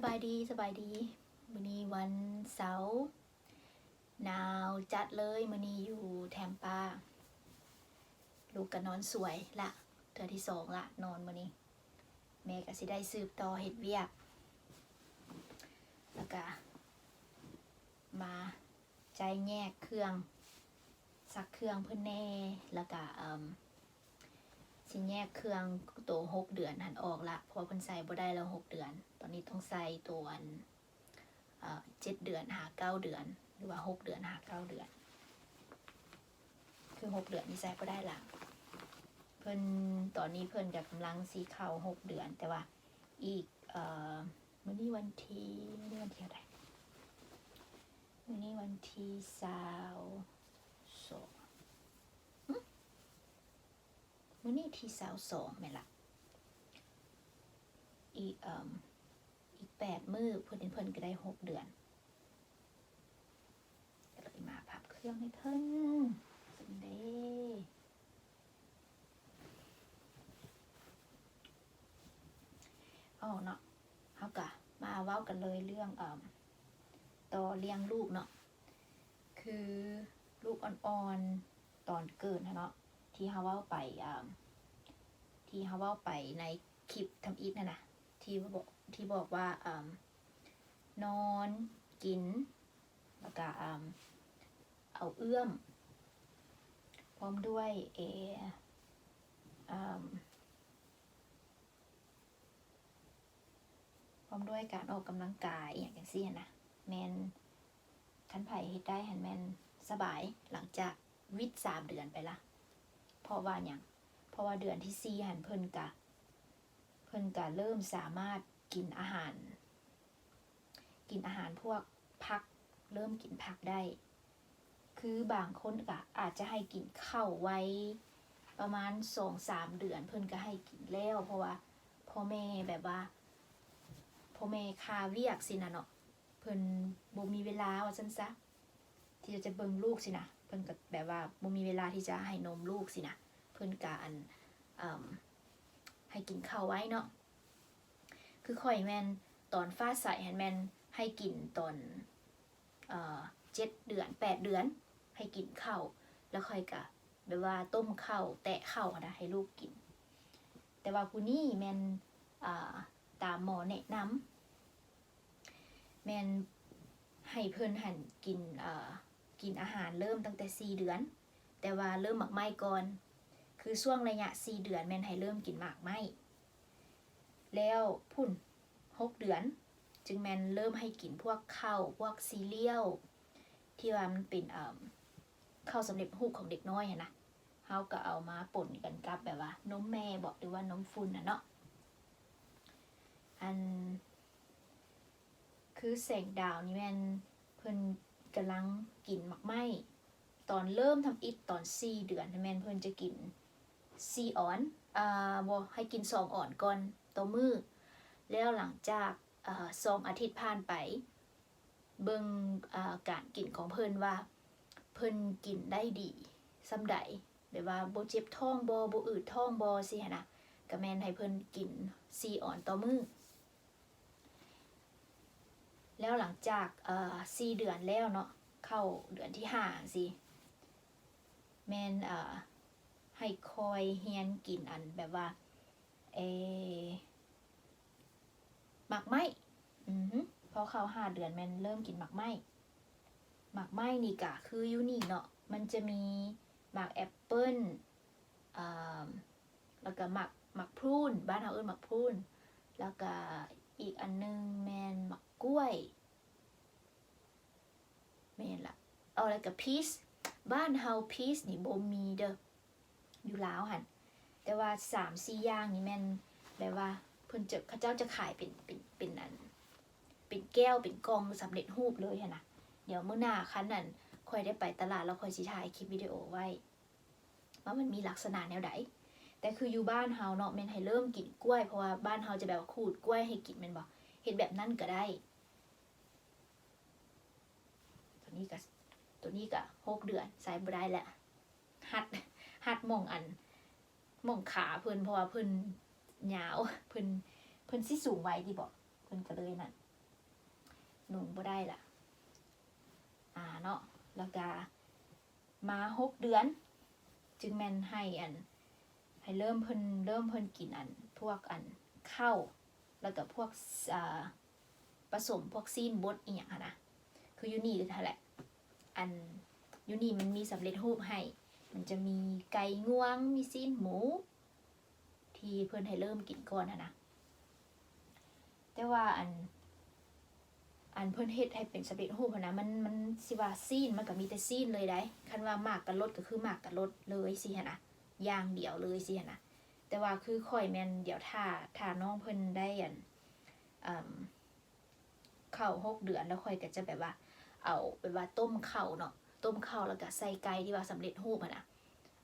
ສະບາຍດີ ສະບາຍດີ. ມື້ນີ້ວັນເສົາ ໜາວຈັດເລີຍ. ມື້ນີ້ຢູ່ແທມປາ ລູກກໍນອນສວຍລະ ເທື່ອທີສອງລະ ນອນມື້ນີ້. ແມ່ກໍຊິໄດ້ສືບຕໍ່ເຮັດວຽກ ແລ້ວກະມາຈ່າຍແຍກເຄື່ອງ ຊັກເຄື່ອງເພິ່ນແດ່ ແລ້ວກະ ເອີ່ມ ຊິແຍກເຄື່ອງໂຕຫົກເດືອນຫັ້ນອອກລະ ເພາະວ່າເພິ່ນໃສ່ບໍ່ໄດ້ແລ້ວຫົກເດືອນ. ຕອນນີ້ຕ້ອງໃສ່ໂຕອັນ ເອີ່ ເຈັດເດືອນຫາເກົ້າເດືອນ ຫຼືວ່າຫົກເດືອນຫາເກົ້າເດືອນ. ຄືຫົກເດືອນນີ້ໃສ່ບໍ່ໄດ້ລະ ເພິ່ນ ຕອນນີ້ເພິ່ນກໍກຳລັງຊິເຂົ້າຫົກເດືອນ ແຕ່ວ່າອີກ ເອີ່ ມື້ນີ້ວັນທີ ມື້ນີ້ວັນທີເທົ່າໃດ? ມື້ນີ້ວັນທີຊາວສອງ ຫຶ? ມື້ນີ້ທີຊາວສອງແມ່ນລະ. ອີກ ເອີ່ມ ອີກແປດມື້ ເພິ່ນ ເພິ່ນກໍໄດ້ຫົກເດືອນ. ກໍເລີຍມາພັບເຄື່ອງໃຫ້ເພິ່ນ ຊັ້ນເດ້. ເອົາເນາະ ເຮົາກະມາເວົ້າກັນເລີຍເລື່ອງ ເອີ່ມ ຕໍ່ລ້ຽງລູກເນາະ. ຄືລູກອ່ອນໆ ຕອນເກີດຫັ້ນເນາະ ທີ່ເຮົາເວົ້າໄປ ເອີ່ມ ທີ່ເຮົາເວົ້າໄປໃນຄລິບທຳອິດຫັ້ນນະ ທີ່ບອກ ທີ່ບອກວ່າ ເອີ່ມ ນອນ ກິນ ແລ້ວກະ ເອີ່ມ ເອົາເອື້ອມ ພ້ອມດ້ວຍ ເອ ເອີ່ມ ພ້ອມດ້ວຍການອອກກຳລັງກາຍ ອີ່ຫຍັງຈັ່ງຊີ້ຫັ້ນນະ ແມ່ນ ຄັນໃຜເຮັດໄດ້ຫັ້ນແມ່ນສະບາຍ ຫຼັງຈາກວິດສາມເດືອນໄປລະ. ເພາະວ່າຫຍັງ? ເພາະວ່າເດືອນທີສີ່ຫັ້ນເພິ່ນກະ ເພິ່ນກະເລີ່ມສາມາດກິນອາຫານ ກິນອາຫານພວກຜັກ ເລີ່ມກິນຜັກໄດ້. ຄືບາງຄົນກະອາດຈະໃຫ້ກິນເຂົ້າໄວປະມານສອງສາມເດືອນ ເພິ່ນກະໃຫ້ກິນແລ້ວ ເພາະວ່າພໍ່ແມ່ແບບວ່າ ພໍ່ແມ່ຄາວຽກຊີ້ນະເນາະ ເພິ່ນບໍ່ມີເວລາວ່າຊັ້ນຊະ ທີ່ຈະເບິ່ງລູກຊີ້ນະ ເພິ່ນກະແບບວ່າບໍ່ມີເວລາທີ່ຈະໃຫ້ນົມລູກຊີ້ນະ ເພິ່ນກະ ອັນ ເອີ່ມ ໃຫ້ກິນເຂົ້າໄວເນາະ. ຄືຂ້ອຍແມ່ນຕອນຟ້າໃສຫັ້ນແມ່ນໃຫ້ກິນຕອນ ເອີ່ ເຈັດເດືອນ ແປດເດືອນ ໃຫ້ກິນເຂົ້າ ແລ້ວຂ້ອຍກະແບບວ່າຕົ້ມເຂົ້າ ແຕະເຂົ້າຫັ້ນນະ ໃຫ້ລູກກິນ. ແຕ່ວ່າຜູ້ນີ້ແມ່ນ ເອີ່ ຕາມໝໍແນະນຳ ແມ່ນໃຫ້ເພິ່ນຫັ້ນກິນ ເອີ່ ກິນອາຫານເລີ່ມຕັ້ງແຕ່ສີ່ເດືອນ ແຕ່ວ່າເລີ່ມໝາກໄມ້ກ່ອນ. ຄືຊ່ວງໄລຍະສີ່ເດືອນແມ່ນໃຫ້ເລີ່ມກິນໝາກໄມ້ ແລ້ວພຸ້ນຫົກເດືອນ ຈຶ່ງແມ່ນເລີ່ມໃຫ້ກິນພວກເຂົ້າ ພວກຊີຣຽວ ທີ່ວ່າມັນເປັນ ເອີ່ມ ເຂົ້າສຳເລັດຮູບຂອງເດັກນ້ອຍຫັ້ນນະ ເຮົາກໍເອົາມາປົນກັນກັບແບບວ່ານົມແມ່ບໍ ຫຼືວ່ານົມຝຸ່ນຫັ້ນເນາະ. ອັນ ຄືແສງດາວນີ້ແມ່ນເພິ່ນກຳລັງກິນໝາກໄມ້ ຕອນເລີ່ມທຳອິດຕອນສີ່ເດືອນຫັ້ນແມ່ນເພິ່ນຈະກິນສີ່ອອນ ເອີ່ ບໍ່ ໃຫ້ກິນສອງອອນກ່ອນຕໍ່ມື້ ແລ້ວຫຼັງຈາກ ເອີ່ ສອງອາທິດຜ່ານໄປ ເບິ່ງ ເອີ່ ການກິນຂອງເພິ່ນວ່າເພິ່ນກິນໄດ້ດີສ່ຳໃດ ແບບວ່າບໍ່ເຈັບທ້ອງບໍ່ ບໍ່ອືດທ້ອງບໍ່ຊີ້ຫັ້ນນະ ກະແມ່ນໃຫ້ເພິ່ນກິນສີ່ອອນຕໍ່ມື້. ແລ້ວຫຼັງຈາກ ເອີ່ ສີ່ເດືອນແລ້ວເນາະ ເຂົ້າເດືອນທີຫ້າຊີ້ ແມ່ນ ເອີ່ ໃຫ້ຄ່ອຍຮຽນກິນ ອັນ ແບບວ່າ ເອ ໝາກໄມ້ ອື ພໍເຂົ້າຫ້າເດືອນແມ່ນເລີ່ມກິນໝາກໄມ້. ໝາກໄມ້ນີ້ກະຄືຢູ່ນີ້ເນາະ ມັນຈະມີໝາກແອັບເປິ້ນ ເອີ່ມ ແລ້ວກະໝາກ ໝາກພຣູນ ບ້ານເຮົາເອີ້ນໝາກພຣູນ ແລ້ວກະອີກອັນໜຶ່ງແມ່ນໝາກກ້ວຍ ແມ່ນລະ ເອົາ ແລ້ວກະພີຊ ບ້ານເຮົາພີຊນີ້ບໍ່ມີເດີ້ ຢູ່ລາວຫັ້ນ ແຕ່ວ່າສາມສີ່ຢ່າງນີ້ແມ່ນແບບວ່າເພິ່ນຈະ ເຂົາເຈົ້າຈະຂາຍເປັນ ເປັນ ເປັນອັນ ເປັນແກ້ວ ເປັນກ່ອງສຳເລັດຮູບເລີຍຫັ້ນນະ. ດຽວມື້ໜ້າຄັນນັ້ນຂ້ອຍໄດ້ໄປຕະຫຼາດແລ້ວ ຂ້ອຍຊິຖ່າຍຄລິບວິດີໂອໄວ້ ວ່າມັນມີລັກສະນະແນວໃດ. ແຕ່ຄືຢູ່ບ້ານເຮົາເນາະ ແມ່ນໃຫ້ເລີ່ມກິນກ້ວຍ ເພາະວ່າບ້ານເຮົາຈະແບບວ່າຂູດກ້ວຍໃຫ້ກິນແມ່ນບໍ່ ເຮັດແບບນັ້ນກະໄດ້. ໂຕນີ້ກະ ໂຕນີ້ກະຫົກເດືອນ ໃສ່ບໍ່ໄດ້ແລ້ວ ຮັດ ຮັດໝ່ອງອັນ ໝ່ອງຂາເພິ່ນ ເພາະວ່າເພິ່ນຍາວ ເພິ່ນ ເພິ່ນຊິສູງໄວຕິບໍ ເພິ່ນກະເລີຍນັ້ນ ນຸ່ງບໍ່ໄດ້ລະ ອາ ເນາະ. ແລ້ວກະມາຫົກເດືອນ ຈຶ່ງແມ່ນໃຫ້ອັນ ໃຫ້ເລີ່ມເພິ່ນ ເລີ່ມເພິ່ນກິນອັນ ພວກອັນເຂົ້າ ແລ້ວກະພວກ ອາ ປະສົມພວກຊີ້ນບົດອີ່ຫຍັງຫັ້ນນະ. ຄືຢູ່ນີ້ຫັ້ນແຫຼະ ອັນ ຢູ່ນີ້ມັນມີສຳເລັດຮູບໃຫ້ ມັນຈະມີໄກ່ງວງ ມີຊີ້ນໝູ ທີ່ເພິ່ນໃຫ້ເລີ່ມກິນກ່ອນຫັ້ນນະ. ແຕ່ວ່າອັນ ອັນເພິ່ນເຮັດໃຫ້ເປັນສຳເລັດຮູບຫັ້ນນະ ມັນ ມັນຊິວ່າຊີ້ນ ມັນກະມີແຕ່ຊີ້ນເລີຍໃດ໋. ຄັນວ່າໝາກກະລົດ ກະຄືໝາກກະລົດເລີຍຊີ້ຫັ້ນນະ ຢ່າງດຽວເລີຍຊີ້ຫັ້ນນະ. ແຕ່ວ່າຄືຂ້ອຍແມ່ນ ດຽວຖ້າ ຖ້ານ້ອງເພິ່ນໄດ້ອັນ ເອີ່ມ ເຂົ້າຫົກເດືອນ ແລ້ວຂ້ອຍກະຈະແບບວ່າ ເອົາແບບວ່າຕົ້ມເຂົ້າເນາະ ຕົ້ມເຂົ້າ ແລ້ວກະໃສ່ໄກ່ທີ່ວ່າສຳເລັດຮູບຫັ້ນນະ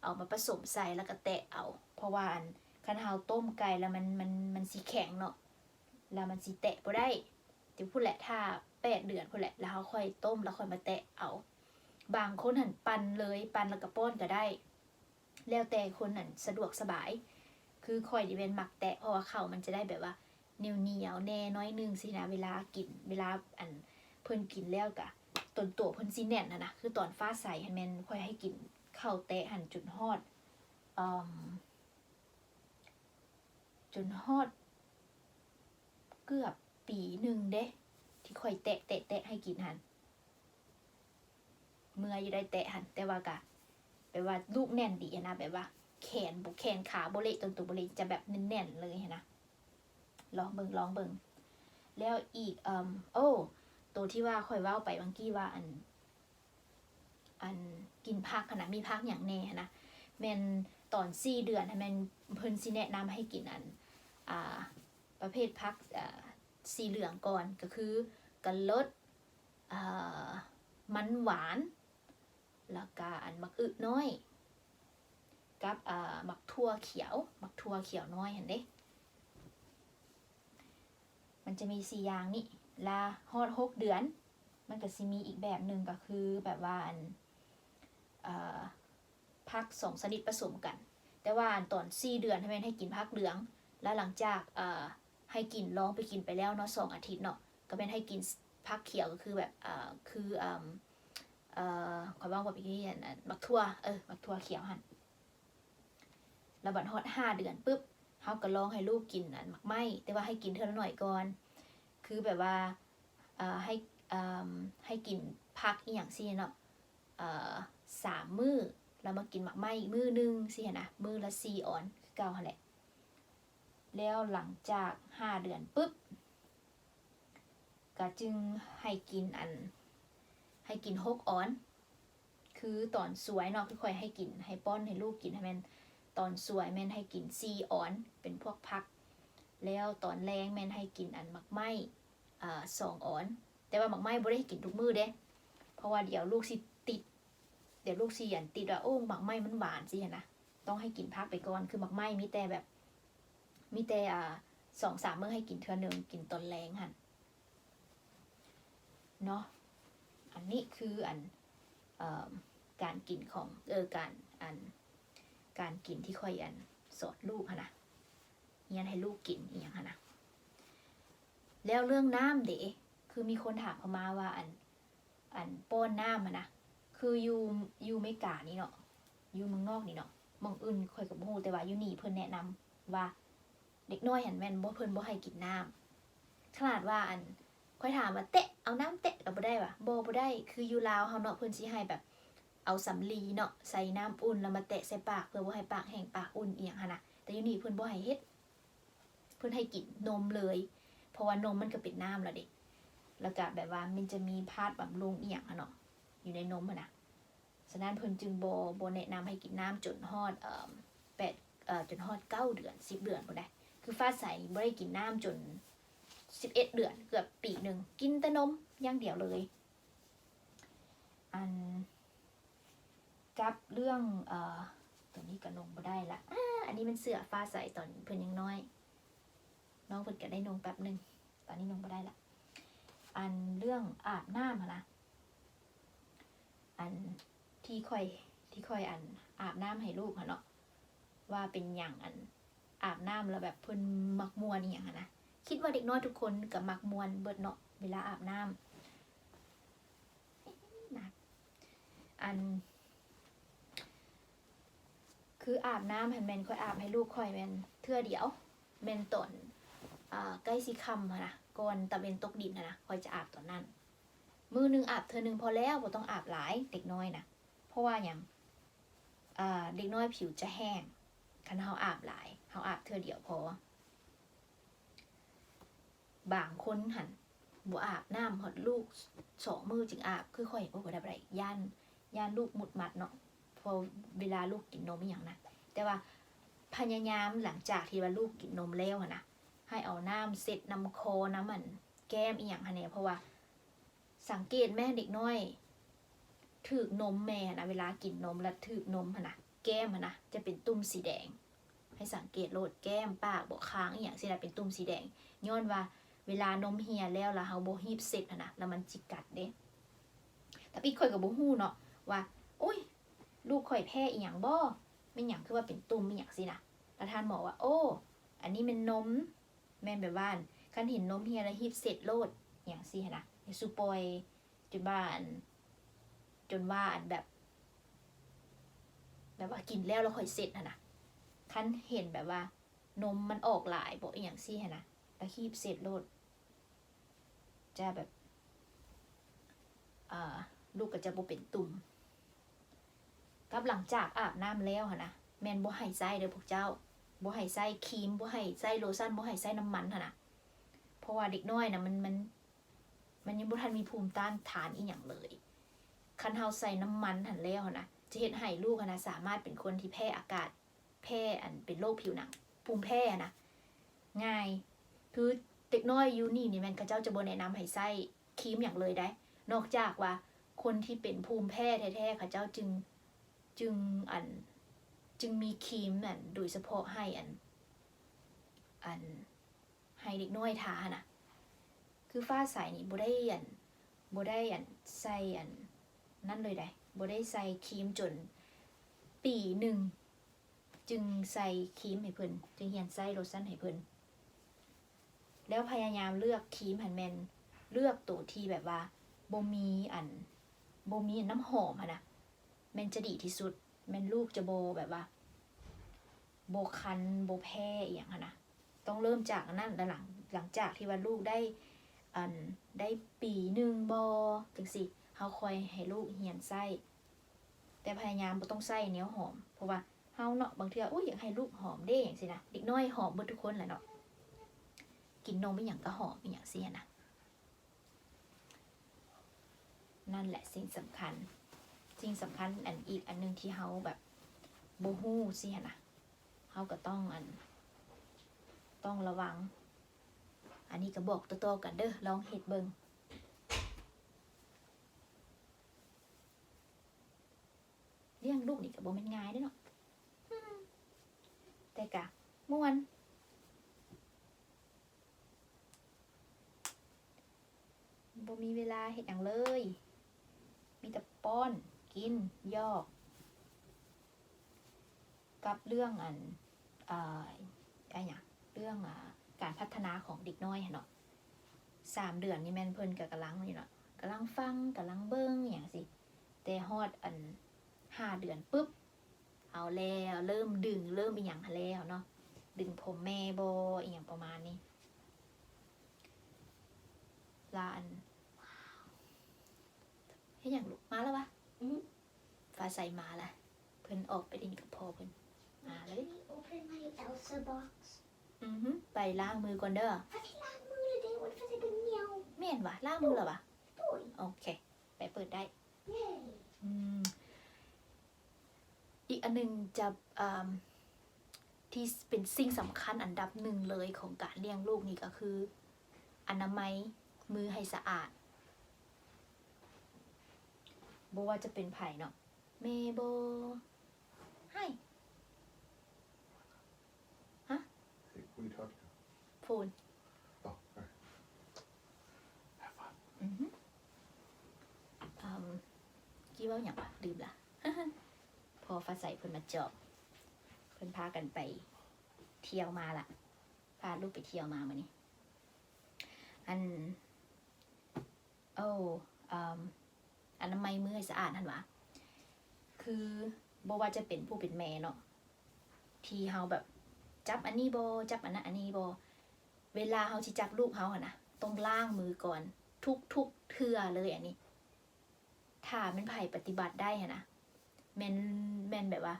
ເອົາມາປະສົມໃສ່ ແລ້ວກະແຕະເອົາ. ເພາະວ່າອັນ ຄັນເຮົາຕົ້ມໄກ່ແລ້ວມັນ ມັນ ມັນຊິແຂງເນາະ ແລ້ວມັນຊິແຕະບໍ່ໄດ້. ແຕ່ພຸ້ນແຫຼະ ຖ້າແປດເດືອນພຸ້ນແຫຼະ ແລ້ວເຮົາຄ່ອຍຕົ້ມ ແລ້ວຄ່ອຍມາແຕະເອົາ. ບາງຄົນຫັ້ນປັ່ນເລີຍ ປັ່ນແລ້ວກະປ້ອນກະໄດ້ ແລ້ວແຕ່ຄົນນັ້ນສະດວກສະບາຍ. ຄືຂ້ອຍນີ້ແມ່ນມັກແຕະ ເພາະວ່າເຂົ້າມັນຈະໄດ້ແບບວ່າໜຽວໆແດ່ໜ້ອຍໜຶ່ງຊີ້ນະ ເວລາກິນ ເວລາອັນເພິ່ນກິນແລ້ວກະ ຕົນໂຕເພິ່ນຊິແໜ້ນຫັ້ນນະ. ຄືຕອນຟ້າໃສຫັ້ນແມ່ນຂ້ອຍໃຫ້ກິນເຂົ້າແຕະຫັ້ນຈົນຮອດ ເອີ່ມ ຈົນຮອດເກືອບປີໜຶ່ງເດ້ ທີ່ຂ້ອຍແຕະ ແຕະ ແຕະໃຫ້ກິນຫັ້ນ. ເມື່ອຍຢູ່ໄດ້ແຕະຫັ້ນ ແຕ່ວ່າກະແບບວ່າລູກແໜ້ນດີຫັ້ນນະ ແບບວ່າແຂນບໍ່ ແຂນຂາບໍ່ເລະ ຕົນໂຕບໍ່ເລະ ຈະແບບແໜ້ນໆເລີຍຫັ້ນນະ. ລອງເບິ່ງ ລອງເບິ່ງ. ແລ້ວອີກ ເອີ່ມ ໂອ້ ໂຕທີ່ວ່າຂ້ອຍເວົ້າໄປຫວ່າງກີ້ວ່າ ອັນ ອັນກິນຜັກຫັ້ນນະ ມີຜັກຫຍັງແດ່ຫັ້ນນະ ແມ່ນຕອນສີ່ເດືອນຫັ້ນແມ່ນເພິ່ນຊິແນະນຳໃຫ້ກິນອັນ ອ່າ ປະເພດຜັກ ອ່າ ສີເຫຼືອງກ່ອນ ກະຄືກະລົດ ອ່າ ມັນຫວານ ແລ້ວກະອັນໝາກອຶນ້ອຍ ກັບ ອ່າ ໝາກຖົ່ວຂຽວ ໝາກຖົ່ວຂຽວນ້ອຍຫັ້ນເດ້. ມັນຈະມີສີ່ຢ່າງນີ້ ລະຮອດຫົກເດືອນ ມັນກະຊິມີອີກແບບໜຶ່ງ ກະຄືແບບວ່າອັນ ເອີ່ ຜັກສອງຊະນິດປະສົມກັນ. ແຕ່ວ່າອັນຕອນສີ່ເດືອນຫັ້ນແມ່ນໃຫ້ກິນຜັກເຫຼືອງ ລະຫຼັງຈາກ ເອີ່ ໃຫ້ກິນ ລອງໄປກິນໄປແລ້ວເນາະ ສອງອາທິດເນາະ ກະແມ່ນໃຫ້ກິນຜັກຂຽວ ກະຄືແບບ ເອີ່ ຄື ເອີ່ມ ເອີ່ ຂ້ອຍເວົ້າບໍ່ເປັນ ອັນ ອັນ ໝາກຖົ່ວ ເອີ ໝາກຖົ່ວຂຽວຫັ້ນ. ລະບັດຮອດຫ້າເດືອນປຶບ ເຮົາກະລອງໃຫ້ລູກກິນອັນໝາກໄມ້ ແຕ່ວ່າໃຫ້ກິນເທື່ອລະໜ້ອຍກ່ອນ ຄືແບບວ່າ ເອີ່ ໃຫ້ ເອີ່ມ ໃຫ້ກິນຜັກອີ່ຫຍັງຊີ້ເນາະ ເອີ່ ສາມມື້ ລະມາກິນໝາກໄມ້ອີກມື້ໜຶ່ງຊີ້ຫັ້ນນະ ມື້ລະສີ່ອອນຄືເກົ່າຫັ້ນແຫຼະ. ແລ້ວຫຼັງຈາກຫ້າເດືອນປຶບ ກະຈຶ່ງໃຫ້ກິນອັນ ໃຫ້ກິນຫົກອອນ ຄືຕອນສວຍເນາະ ຄືຂ້ອຍໃຫ້ກິນ ໃຫ້ປ້ອນໃຫ້ລູກກິນຫັ້ນແມ່ນ ຕອນສວຍແມ່ນໃຫ້ກິນສີ່ອອນ ເປັນພວກຜັກ ແລ້ວຕອນແລງແມ່ນໃຫ້ກິນອັນໝາກໄມ້ ເອີ່ ສອງອອນ. ແຕ່ວ່າໝາກໄມ້ບໍ່ໄດ້ໃຫ້ກິນທຸກມື້ເດ້ ເພາະວ່າດຽວລູກຊິຕິດ ດຽວລູກຊິອັນຕິດວ່າ ໂອ້ ໝາກໄມ້ມັນຫວານຊີ້ຫັ້ນນະ ຕ້ອງໃຫ້ກິນຜັກໄປກ່ອນ. ຄືໝາກໄມ້ມີແຕ່ແບບ ມີແຕ່ ອ່າ ສອງສາມມື້ໃຫ້ກິນເທື່ອໜຶ່ງ ກິນຕອນແລງຫັ້ນເນາະ. ອັນນີ້ຄືອັນ ເອີ່ມ ການກິນຂອງ ເອີ ການ ອັນ ການກິນທີ່ຂ້ອຍອັນສອນລູກຫັ້ນນະ ຮຽນໃຫ້ລູກກິນອີ່ຫຍັງຫັ້ນນະ. ແລ້ວເລື່ອງນ້ຳເດ ຄືມີຄົນຖາມເຂົ້າມາວ່າ ອັນ ອັນປ້ອນນ້ຳຫັ້ນນະ ຄືຢູ່ ຢູ່ເມການີ້ເນາະ ຢູ່ເມືອງນອກນີ້ເນາະ ໝ່ອງອື່ນຂ້ອຍກະບໍ່ຮູ້ ແຕ່ວ່າຢູ່ນີ້ເພິ່ນແນະນຳວ່າ ເດັກນ້ອຍຫັ້ນແມ່ນບໍ່ ເພິ່ນບໍ່ໃຫ້ກິນນ້ຳ. ຂະໜາດວ່າອັນ ຂ້ອຍຖາມວ່າ ແຕະ ເອົານ້ຳແຕະກະບໍ່ໄດ້ຫວາ ບໍ່ ບໍ່ໄດ້. ຄືຢູ່ລາວເຮົາເນາະ ເພິ່ນຊິໃຫ້ແບບ ເອົາສຳລີເນາະ ໃສ່ນ້ຳອຸ່ນ ລະມາແຕະໃສ່ປາກ ເພື່ອບໍ່ໃຫ້ປາກແຫ້ງປາກອຸ່ນອີ່ຫຍັງຫັ້ນນະ. ແຕ່ຢູ່ນີ້ເພິ່ນບໍ່ໃຫ້ເຮັດ ເພິ່ນໃຫ້ກິນນົມເລີຍ ເພາະວ່ານົມມັນກະເປັນນ້ຳລະເດ ລະກະແບບວ່າມັນຈະມີທາດບຳລຸງອີ່ຫຍັງຫັ້ນເນາະ ຢູ່ໃນນົມຫັ້ນນະ. ສະນັ້ນເພິ່ນຈຶ່ງບໍ່ ບໍ່ແນະນຳໃຫ້ກິນນ້ຳຈົນຮອດ ເອີ່ມ ແປດ ເອີ່ ຈົນຮອດເກົ້າເດືອນ ສິບເດືອນພຸ້ນໃດ໋. ຄືຟ້າໃສບໍ່ໄດ້ກິນນ້ຳຈົນສິບເອັດເດືອນ ເກືອບປີໜຶ່ງ ກິນແຕ່ນົມຢ່າງດຽວເລີຍ. ອັນ ກັບເລື່ອງ ເອີ່ ໂຕນີ້ກະນຸ່ງບໍ່ໄດ້ລະ ອາ ອັນນີ້ແມ່ນເສື້ອຟ້າໃສຕອນເພິ່ນຍັງນ້ອຍ ນ້ອງເພິ່ນກະໄດ້ນຸ່ງແປັບໜຶ່ງ ຕອນນີ້ນຸ່ງບໍ່ໄດ້ລະ. ອັນເລື່ອງອາບນ້ຳຫັ້ນນະ ອັນທີ່ຂ້ອຍ ທີ່ຂ້ອຍອັນອາບນ້ຳໃຫ້ລູກຫັ້ນເນາະ ວ່າເປັນຫຍັງອັນອາບນ້ຳແລ້ວແບບເພິ່ນມັກມ່ວນອີ່ຫຍັງຫັ້ນນະ. ຄິດວ່າເດັກນ້ອຍທຸກຄົນກະມັກມ່ວນເບິດເນາະ ເວລາອາບນ້ຳ. ນະ ອັນ ຄືອາບນ້ຳຫັ້ນແມ່ນຂ້ອຍອາບໃຫ້ລູກຂ້ອຍແມ່ນເທື່ອດຽວ ແມ່ນຕອນ ອ່າ ໃກ້ຊິຄ່ຳຫັ້ນນະ ກ່ອນຕາເວັນຕົກດິນຫັ້ນນະ ຂ້ອຍຈະອາບຕອນນັ້ນ. ມື້ໜຶ່ງອາບເທື່ອໜຶ່ງພໍແລ້ວ ບໍ່ຕ້ອງອາບຫຼາຍເດັກນ້ອຍນະ. ເພາະວ່າຫຍັງ? ອ່າ ເດັກນ້ອຍຜິວຈະແຫ້ງ ຄັນເຮົາອາບຫຼາຍ ເຮົາອາບເທື່ອດຽວພໍ. ບາງຄົນຫັ້ນບໍ່ອາບນ້ຳຮອດລູກສອງມື້ຈຶ່ງອາບ ຄືຂ້ອຍ ໂອ້ ບໍ່ໄດ້ ບໍ່ໄດ້ ຢ້ານ ຢ້ານລູກມຸດໝັດເນາະ ເພາະເວລາລູກກິນນົມອີ່ຫຍັງນະ. ແຕ່ວ່າພະຍາຍາມຫຼັງຈາກທີ່ວ່າລູກກິນນົມແລ້ວຫັ້ນນະ ໃຫ້ເອົານ້ຳເຊັດນຳຄໍ ນຳອັນແກ້ມອີ່ຫຍັງຫັ້ນແດ່ ເພາະວ່າ ສັງເກດແມ້ເດັກນ້ອຍຖືກນົມແມ່ຫັ້ນນະ ເວລາກິນນົມແລ້ວຖືກນົມຫັ້ນນະ ແກ້ມຫັ້ນນະຈະເປັນຕຸ່ມສີແດງ. ໃຫ້ສັງເກດໂລດ ແກ້ມ ປາກ ບໍ່ ຄາງ ອີ່ຫຍັງຊີ້ນະ ເປັນຕຸ່ມສີແດງ ຍ້ອນວ່າເວລານົມເຮຍແລ້ວ ແລ້ວເຮົາບໍ່ຮີບເຊັດຫັ້ນນະ ແລ້ວມັນຊິກັດເດ້. ທຳອິດຂ້ອຍກໍບໍ່ຮູ້ເນາະວ່າ ໂອ້ຍ ລູກຂ້ອຍແພ້ອີ່ຫຍັງບໍ ແມ່ນຫຍັງຄືວ່າເປັນຕຸ່ມອີ່ຫຍັງຊີ້ນະ. ແລ້ວທ່ານໝໍວ່າ ໂອ້ ອັນນີ້ແມ່ນນົມ ແມ່ນແບບວ່າ ຄັນເຫັນນົມເຮຍແລ້ວຮີບເຊັດໂລດ ຫຍັງຊີ້ຫັ້ນນະ ຢ່າສູ່ປ່ອຍ ຈົນວ່າອັນ ຈົນວ່າອັນແບບ ແບບວ່າກິນແລ້ວ ແລ້ວຄ່ອຍເຊັດຫັ້ນນະ. ຄັນເຫັນແບບວ່ານົມມັນອອກຫຼາຍບໍ ອີ່ຫຍັງຊີ້ຫັ້ນນະ ແລ້ວຮີບເຊັດໂລດ ຈະແບບ ອ່າ ລູກກໍຈະບໍ່ເປັນຕຸ່ມ. ກັບຫຼັງຈາກອາບນ້ຳແລ້ວຫັ້ນນະ ແມ່ນບໍ່ໃຫ້ໃຊ້ເດີພວກເຈົ້າ ບໍ່ໃຫ້ໃຊ້ຄຣີມ ບໍ່ໃຫ້ໃຊ້ໂລຊັນ ບໍ່ໃຫ້ໃຊ້ນ້ຳມັນຫັ້ນນະ. ເພາະວ່າເດັກນ້ອຍນະ ມັນ ມັນ ມັນຍັງບໍ່ທັນມີພູມຕ້ານທານອີ່ຫຍັງເລີຍ. ຄັນເຮົາໃສ່ນ້ຳມັນຫັ້ນແລ້ວຫັ້ນນະ ຈະເຮັດໃຫ້ລູກຫັ້ນນະ ສາມາດເປັນຄົນທີ່ແພ້ອາກາດ ແພ້ອັນເປັນໂລກຜິວໜັງ ພູມແພ້ຫັ້ນນະ ງ່າຍ. ຄືເດັກນ້ອຍຢູ່ນີ້ນີ້ແມ່ນເຂົາເຈົ້າຈະບໍ່ແນະນຳໃຫ້ໃຊ້ຄຣີມຫຍັງເລີຍໃດ໋ ນອກຈາກວ່າຄົນທີ່ເປັນພູມແພ້ແທ້ໆ ເຂົາເຈົ້າຈຶ່ງ ຈຶ່ງອັນ ຈຶ່ງມີຄຣີມອັນໂດຍສະເພາະໃຫ້ອັນ ອັນ ໃຫ້ເດັກນ້ອຍທາຫັ້ນນະ. ຄືຟ້າໃສນີ້ບໍ່ໄດ້ອັນ ບໍ່ໄດ້ອັນ ໃສ່ອັນນັ້ນເລີຍໃດ໋ ບໍ່ໄດ້ໃສ່ຄຣີມຈົນປີໜຶ່ງ ຈຶ່ງໃສ່ຄຣີມໃຫ້ເພິ່ນ ຈຶ່ງຮຽນໃຊ້ໂລຊັນໃຫ້ເພິ່ນ. ແລ້ວພະຍາຍາມເລືອກຄຣີມຫັ້ນແມ່ນເລືອກໂຕທີ່ແບບວ່າບໍ່ມີອັນ ບໍ່ມີອັນນ້ຳຫອມຫັ້ນນະ ແມ່ນຈະດີທີ່ສຸດ ແມ່ນລູກຈະບໍ່ແບບວ່າ ບໍ່ຄັນ ບໍ່ແພ້ອີ່ຫຍັງຫັ້ນນະ. ຕ້ອງເລີ່ມຈາກອັນນັ້ນ ແລ້ວຫຼັງ ຫຼັງຈາກທີ່ວ່າລູກໄດ້ ອັນ ໄດ້ປີໜຶ່ງບໍ ຈັ່ງຊີ້ ເຮົາຄ່ອຍໃຫ້ລູກຮຽນໃຊ້. ແຕ່ພະຍາຍາມບໍ່ຕ້ອງໃຊ້ແນວຫອມ ເພາະວ່າເຮົາເນາະ ບາງເທື່ອ ໂອ້ຍ ຢາກໃຫ້ລູກຫອມເດ້ ຈັ່ງຊີ້ນະ. ເດັກນ້ອຍຫອມເບິດທຸກຄົນແຫຼະເນາະ ກິນນົມອີ່ຫຍັງກໍຫອມ ອີ່ຫຍັງຊີ້ນະ. ນັ້ນແຫຼະສິ່ງສຳຄັນ ສິ່ງສຳຄັນອັນ ອີກອັນໜຶ່ງທີ່ເຮົາແບບບໍ່ຮູ້ຊີ້ຫັ້ນນະ ເຮົາກໍຕ້ອງອັນ ຕ້ອງລະວັງ. ອັນນີ້ກໍບອກຕໍ່ໆກັນເດີ ລອງເຮັດເບິ່ງ. ລ້ຽງລູກນີ້ກໍບໍ່ແມ່ນງ່າຍເດ້ເນາະ ແຕ່ກະມ່ວນ. ບໍ່ມີເວລາເຮັດຫຍັງເລີຍ ມີແຕ່ປ້ອນ ກິນ ຢອກ ກັບເລື່ອງອັນ ເອີ ອາຫຍັງ ເລື່ອງ ອາ ການພັດທະນາຂອງເດັກນ້ອຍຫັ້ນເນາະ. ສາມເດືອນນີ້ແມ່ນເພິ່ນກໍກຳລັງນີ້ເນາະ ກຳລັງຟັງ ກຳລັງເບິ່ງ ອີ່ຫຍັງຊີ້ ແຕ່ຮອດອັນ ຫ້າເດືອນປຶບ ເອົາແລ້ວ ເລີ່ມດຶງ ເລີ່ມອີ່ຫຍັງຫັ້ນແລ້ວເນາະ ດຶງຜົມແມ່ບໍ ອີ່ຫຍັງປະມານນີ້. ລະອັນ ເຮັດຫຍັງລູກ? ມາແລ້ວຫວາ? ອື ຟ້າໃສມາລະ ເພິ່ນອອກໄປຫຼິ້ນກັບພໍ່ເພິ່ນ ມາແລ້ວເດ້. Can I open my Elsa box? ອື ໄປລ້າງມືກ່ອນເດີ. ໄປລ້າງມືເລີຍເດ້ ມັນຟ້າໃສເປັນໜຽວ. ແມ່ນຫວາ? ລ້າງມືແລ້ວຫວາ? ໂດຍ. ໂອເຄ ໄປເປີດໄດ້. ເຢ້. ອືມ ອີກອັນໜຶ່ງຈະ ອ່າ ທີ່ເປັນສິ່ງສຳຄັນອັນດັບໜຶ່ງເລີຍຂອງການລ້ຽງລູກນີ້ກໍຄື ອະນາໄມມືໃຫ້ສະອາດ ບໍ່ວ່າຈະເປັນໃຜເນາະ ແມ່ບໍ ໃຫ້ ຮະ? Hey, what are you talking to? ໂຟນ. Oh, all right. Have fun. ອືຮຶ ອາ ກີ້ເວົ້າຫຍັງຫວາ? ລືມລະ. ພໍ່ຟ້າໃສເພິ່ນມາຈອບ ເພິ່ນພາກັນໄປທ່ຽວມາລະ ພາລູກໄປທ່ຽວມາມື້ນີ້. ອັນ ໂອ້ ອາ ອະນາໄມມືໃຫ້ສະອາດຫັ້ນຫວາ. ຄືບໍ່ວ່າຈະເປັນຜູ້ເປັນແມ່ເນາະ ທີ່ເຮົາແບບຈັບອັນນີ້ບໍ່ ຈັບອັນນັ້ນອັນນີ້ບໍ່ ເວລາເຮົາຊິຈັບລູກເຮົາຫັ້ນນະ ຕ້ອງລ້າງມືກ່ອນທຸກໆເທື່ອເລີຍ. ອັນນີ້ ຖ້າແມ່ນໃຜປະຕິບັດໄດ້ຫັ້ນນະ ແມ່ນ ແມ່ນແບບວ່າ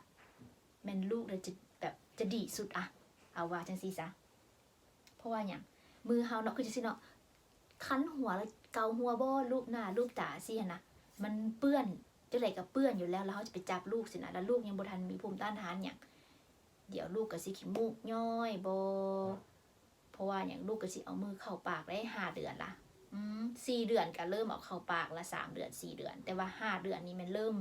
ແມ່ນລູກເລີຍຈະແບບຈະດີສຸດອະ ເອົາວ່າຈັ່ງຊີ້ຊະ. ເພາະວ່າຫຍັງ ມືເຮົາເນາະ ຄືຈັ່ງຊີ້ເນາະ ຄັນຫົວແລ້ວເກົາຫົວບໍ່ ລູບໜ້າລູບຕາຊີ້ຫັ້ນນະ ມັນເປື້ອນ ຈັ່ງໃດກໍເປື້ອນຢູ່ແລ້ວ ແລ້ວເຮົາຈະໄປຈັບລູກຊີ້ນະ ແລ້ວລູກຍັງບໍ່ທັນມີພູມຕ້ານທານຫຍັງ ດຽວລູກກໍຊິຂີ້ມູກຍ້ອຍບໍ່ ເພາະວ່າຫຍັງ ລູກກໍຊິເອົາມືເຂົ້າປາກໄດ້ຫ້າເດືອນລະ ອືມ ສີ່ເດືອນກໍເລີ່ມເອົາເຂົ້າປາກລະ ສາມເດືອນ ສີ່ເດືອນ ແຕ່ວ່າຫ້າເດືອນນີ້ແມ່ນເລີ່ມ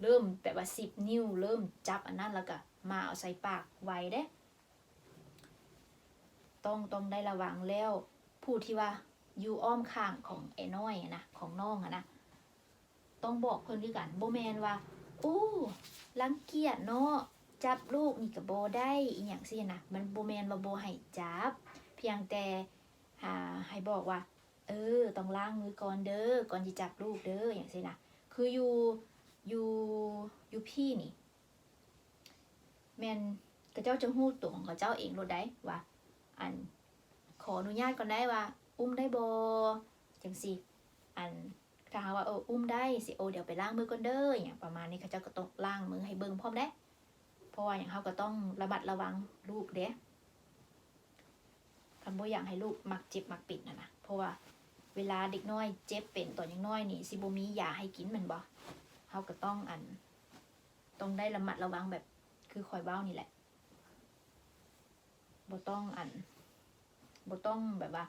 ເລີ່ມແບບວ່າສິບນິ້ວ ເລີ່ມຈັບອັນນັ້ນ ແລ້ວກໍມາເອົາໃສ່ປາກໄວເດ້. ຕ້ອງ ຕ້ອງໄດ້ລະວັງ ແລ້ວຜູ້ທີ່ວ່າຢູ່ອ້ອມຂ້າງຂອງອ້າຍນ້ອຍຫັ້ນນະ ຂອງນ້ອງຫັ້ນນະ ຕ້ອງບອກເພິ່ນຄືກັນ ບໍ່ແມ່ນວ່າ ໂອ້ ລັງກຽດເນາະ ຈັບລູກນີ້ກໍບໍ່ໄດ້ ອີ່ຫຍັງຊີ້ນະ ມັນບໍ່ແມ່ນວ່າບໍ່ໃຫ້ຈັບ ພຽງແຕ່ຫາໃຫ້ບອກວ່າ ເອີ ຕ້ອງລ້າງມືກ່ອນເດີ ກ່ອນຊິຈັບລູກເດີ ຫຍັງຊີ້ນະ. ຄືຢູ່ ຢູ່ ຢູ່ພີ້ນີ້ ແມ່ນເຂົາເຈົ້າຈະຮູ້ຕົວຂອງເຂົາເຈົ້າເອງໂລດໃດ໋ ວ່າ ອັນ ຂໍອະນຸຍາດກ່ອນໄດ້ວ່າ ອຸ້ມໄດ້ບໍ່ ຈັ່ງຊີ້ ອັນ ຖ້າຫາກວ່າ ເອີ ອຸ້ມໄດ້ຊິ ໂອ ດຽວໄປລ້າງມືກ່ອນເດີ ຫຍັງປະມານນີ້ ເຂົາເຈົ້າກໍຕ້ອງລ້າງມືໃຫ້ເບິ່ງພ້ອມເດ້ ເພາະວ່າຫຍັງ ເຮົາກໍຕ້ອງລະມັດລະວັງລູກເດ້ ຄັນບໍ່ຢາກໃຫ້ລູກມັກເຈັບມັກເປັນຫັ້ນນະ ເພາະວ່າເວລາເດັກນ້ອຍເຈັບເປັນຕອນຍັງນ້ອຍນີ້ ຊິບໍ່ມີຢາໃຫ້ກິນແມ່ນບໍ່ ເຮົາກໍຕ້ອງ ອັນ ຕ້ອງໄດ້ລະມັດລະວັງແບບຄືຂ້ອຍເວົ້ານີ້ແຫຼະ ບໍ່ຕ້ອງ ອັນ ບໍ່ຕ້ອງແບບວ່າ